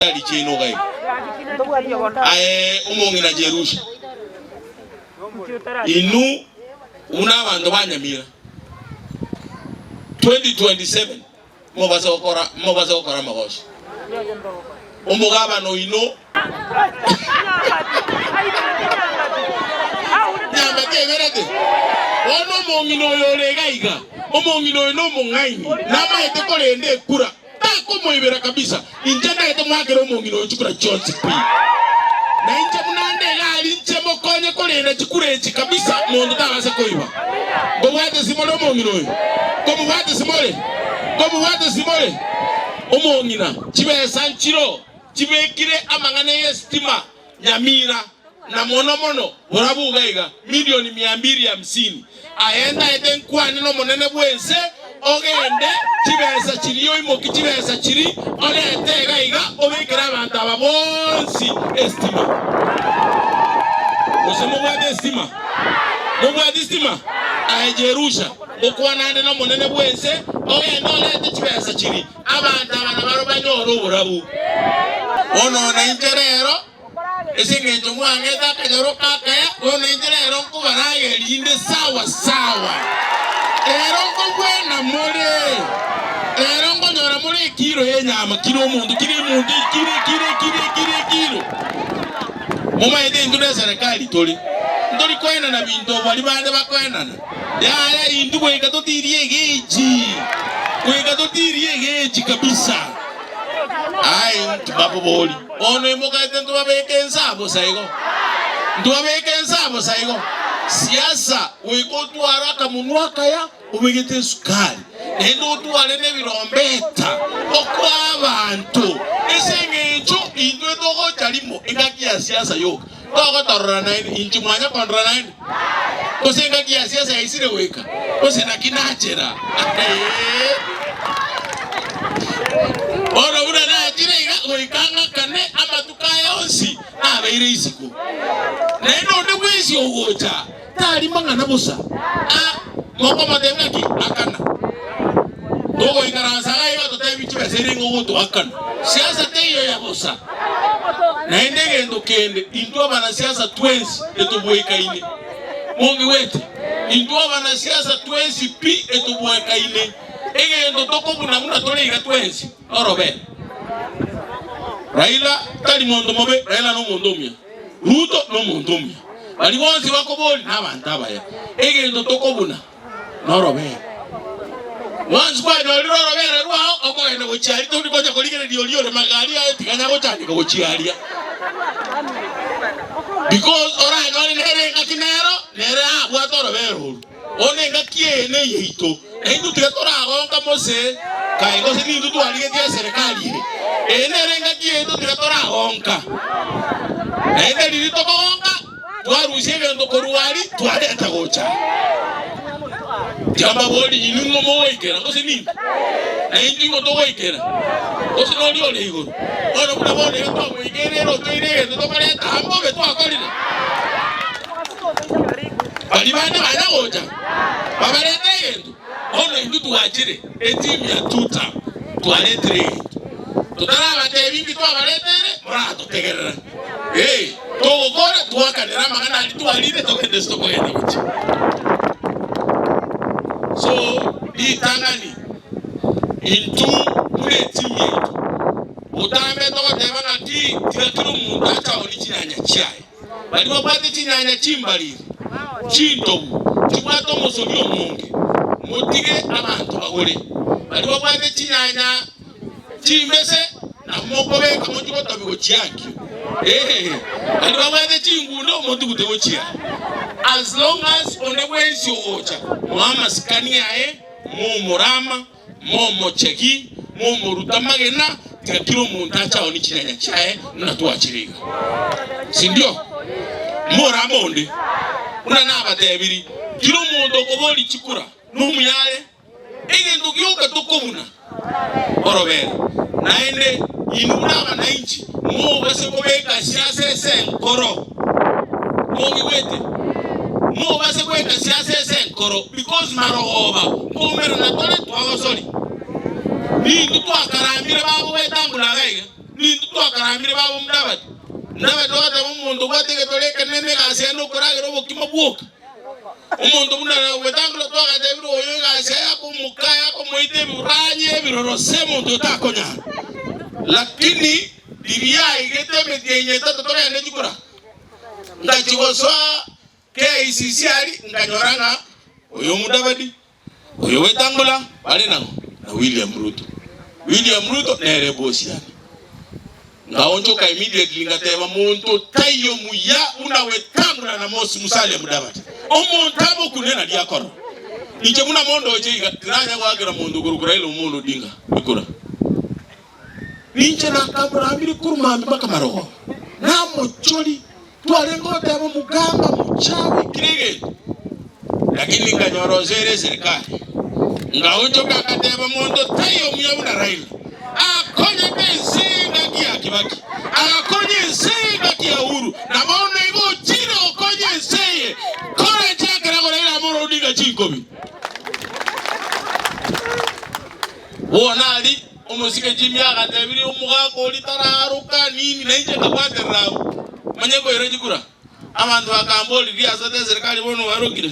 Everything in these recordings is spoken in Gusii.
Chigari chiaino iga iga. Aye omong'ina Jerusha, inwe buna abanto ba Nyamira, 2027 mobase gokora mobase gokora amagoso. Omogabana oino Nyambati eberete. Bono omong'ina oyo ore iga iga, omong'ina oyo nomong'aini, namaete korenda ekura. Takomoibera kabisa. Inche ntagete moakere omong'ina oyo chikura chionsi pi. Na inche buna nde iga aria inche mokonye korenda chikura echi kabisa monto tabase koiba. Nkobwate simore omong'ina oyo? Nkomobwate simore? Nkomobwate simore? Omong'ina, chibesa nchiro chibekire amang'ana y'esitima Nyamira, na mono mono borabu iga iga, milioni mia mbili hamsini. Aye ntaete nkwane nomonene bw'ense, ogende chibesa chiria oimokie chibesa chiria, orete iga iga, obekere abanto aba bonsi esitima. Gose mobwate esitima? Mobwate esitima? Aye Jerusha, ngokwana ande nomonene bw'ense, ogende orete chibesa chiria, Abanto aba nabarabwo banyore oborabu. Bono nainche rero, ase engencho mwang'ete akanyoro kakaya, bono inche rero nkobarageria inde sawa sawa. Rero nkobwena more, rero nkonyora more ekiro y'enyama kira omonto, kira emonto, ekiro, ekiro, ekiro, ekiro, ekiro. Momaete intwe neserekari tore, ntori koenana binto baria bande bakoenana. Yaya intwe goika totirie egechi, goika totirie egechi kabisa. Aye ntibabobori, bono imogete ntobabeke ense aa bosa igo, ntobabeke ense aa bosa igo. Siasa goika otware akamonwa akaya obegete esukari, naende otware nebirombeta okoa abanto, ase eng'encho intwe togocha rimo engaki ya siasa yoka. Togotorora naende, inche mwanya kondora naende? Gose engaki ya siasa yaisire goika? Gose naki nachera? Ee. Bono buna nachire iga, goika ng'akane amatuko aya onsi nabeire isiko. Naende onde bwensi ogocha tari mang'ana bosa. A, mokomotebia ng'aki? Akana. Togoikaransa iga iga totebi chibesa ere ng'a ogotoakana. Siasa teiyo ya bosa. Naende egento kende, intwe abanasiasa twensi etobwekaine. Mongigwete? Intwe abanasiasa twensi pi etobwekaine. Egento tokobuna buna tore iga twensi, norobe. Raila tari monto mobe, Raila nomonto omuya. Ruto nomonto omuya. Baria bonsi bakoboria nabanto abaya. Egento tokobuna norobere. Once kwanyorire orobere rwao, okogenda gochia aria tori konya korigereria oria ore magega aria aye tiganya gochandeka gochia aria. Because oranyore nere engaki nero, nere abwate orobere oru. Bono engaki eye neyaito, na intwe tiga toragonka mose kae gose nintwe twarigetie eserekari eye. Eye nere engaki yaito tiga toragonka. Naende riria tokogonka, Twarusia egento korwa aria, twareta gocha aa. Tiga mbaborie, inwe ng'o mogoikera, gose nintwe? Na intwe ing'o togoikera, gose noria ore igoro? Bono buna bono iga twamoikeire ere otoire egento tokoreta aa mbobe twakorire. Baria bande banya gocha, babarete egento. Bono intwe twachire etimu ya Tutam, twaretire egento. Totarabatebia inki twabareteire, moratotegerera. Ee, togokora twakanera amang'ana aria twarire togende ase tokogenda gochia. So ritang'ani intwe buna etimu yaito botambe togoteba ng'aki tiga kera omonto ache aonie chinyanya chiaye. Baria babwate chinyanya chimbariri, chintobu, chibwate omosori omonge, motige abanto bagore. Baria babwate chinyanya chimbese nabo mokobeka mochie gotobia gochia ankio. Ee, baria babwate chingundo motugute gochia. As long as onde bwensi ogocha, moe amasikani aye, momorama. Momochegi, momorute amagena, tiga kera omonto ache aonie chinyanya chiaye buna twachire iga. Sindio? Morame onde, buna nabatebirie, kera omonto okoboria chikura nomuya are, egento gioka tokobuna orobere. Naende inwe buna abanainchi mobase kobeka siasa ase enkoro. Mongigwete? Mobase goeta siasa ase enkoro because marogoba nkoumerana tore twagosori. Nintwe twakaramire babo betambura iga iga. Nintwe twakaramire baba Mudavadi. Mudavadi ogateba omonto obwate egetore ekenene egasi yaye nokoragera obokima bwoka. Omonto buna Wetangula twagatebire oyo egasi yaye akomoka akomoita ebiranya ebiroro se omonto otakonyara. Lakini riria aigete emetienyi etato togende chikura, ngachia gosoa KICC aria nkanyora ng'a oyo Mudavadi, oyo Wetangula bare nang'o na William Ruto. William Ruto nere ebosi yane. Ngaonchoka immediately ngateba monto taiyo muya buna Wetangula na Mos Musalia Mudavadi. Omonto abokune nario akorora. Inche buna mondoche iga tinanya goakera monto korokwa Raila Omolo Odinga ekura. Ninche nakamorambire korwa mambia mpaka marogoba, namochori, twarenge goteba omogamba mochawi kera egento. Lakini nkanyora osoire eserikari, ngaonchoka ngateba monto taiyo omuya buna Raila. Akonyete ense engaki ya Kibaki, agakonya ense engaki ya Uhuru, na bono igo ochire gokonya ense eye. Kora nchakera Raila Amolo Odinga chinkobi. Bono aria omosike Jimmy agatebirie omogaka oria tararoka nini, na inche nkabwaterera abwo, manye koira chikura. Abanto bakamboria, Riasete eserikari bono oarokire?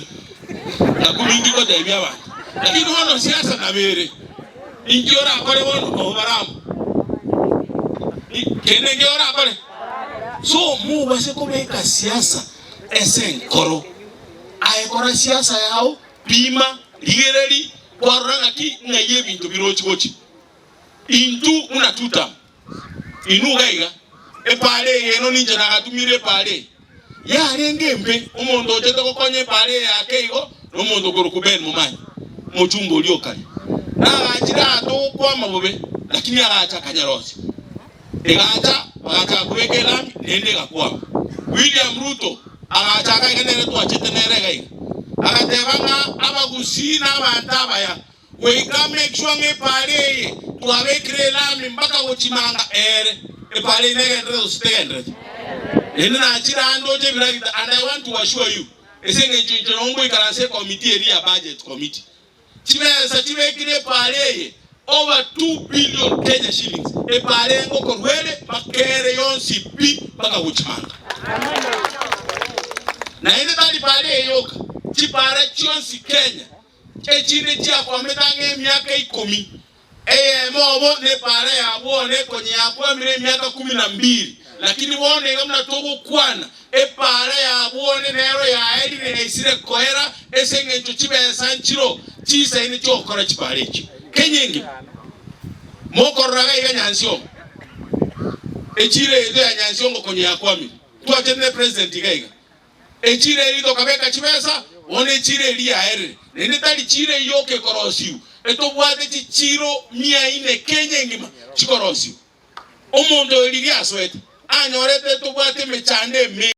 Nakwo ninki ngotebia abanto? Lakini bono siasa nabo ere. Inki orakore bono? Noo bare amo. Kende nki orakore? So mobase kobeka siasa ase enkoro. Aye kora siasa yao, pima, rigereria, Kwarora ng'aki ng'ai ebinto birochi gochia. Intwe buna tutam, inwe iga iga, epaara eye eno ninche nagatumire epaara eye. Yarenge embe, omonto ochete gokonya epaara eye ake igo, nomonto okorokwa Ben Momanyi, omochumba oria o kare. Nagachire aa togokwama bobe, lakini agacha akanyarosia. Egacha, bagachaka kobeka elami, naende egakwama. William Ruto agachaka iga nere twachete nere iga iga. Agateba ng'a abagusii na abanto abaya, goika make sure ng'a epaara eye twabekire elami mpaka gochimanga ere. Epaara eye negenderete gose tegenderete? Naende nachire ande oche ebiragita and I want to assure you, ase eng'encho inche nabo ngoikaransa ecommittee eria ya budget committee. Chibesa chibekire epaara eye over 2 billion Kenya shillings, epaara eye ngokorwa ere mpaka ere yonsi pi mpaka gochimanga. Naende tari paara eye yoka, chipaara chionsi Kenya echinde chiakwamete ang'e emiaka ikomi, Eyemo obo nepaara ya bono ekonya yakwamire emiaka kumi na mbiri, lakini bono iga buna togokwana, epaara ya bwone nero yaerire yaisire koera ase engencho chibesa nchiro chisaine chi'ogokora chipaara echio. Kenya engima mokorora iga iga Nyansiongo, echiro yaito ya Nyansiongo konya yakwamire. Twachenire president iga iga. Echiro eria tokabeka chibesa, bono echiro eria yaerire, naende tari chiro eyio yoka ekorosigwa, etobwate chichiro mia ine Kenya engima chikorosiwa. Omonto oyo riria asoete, anyorete tobwate emechando emenge.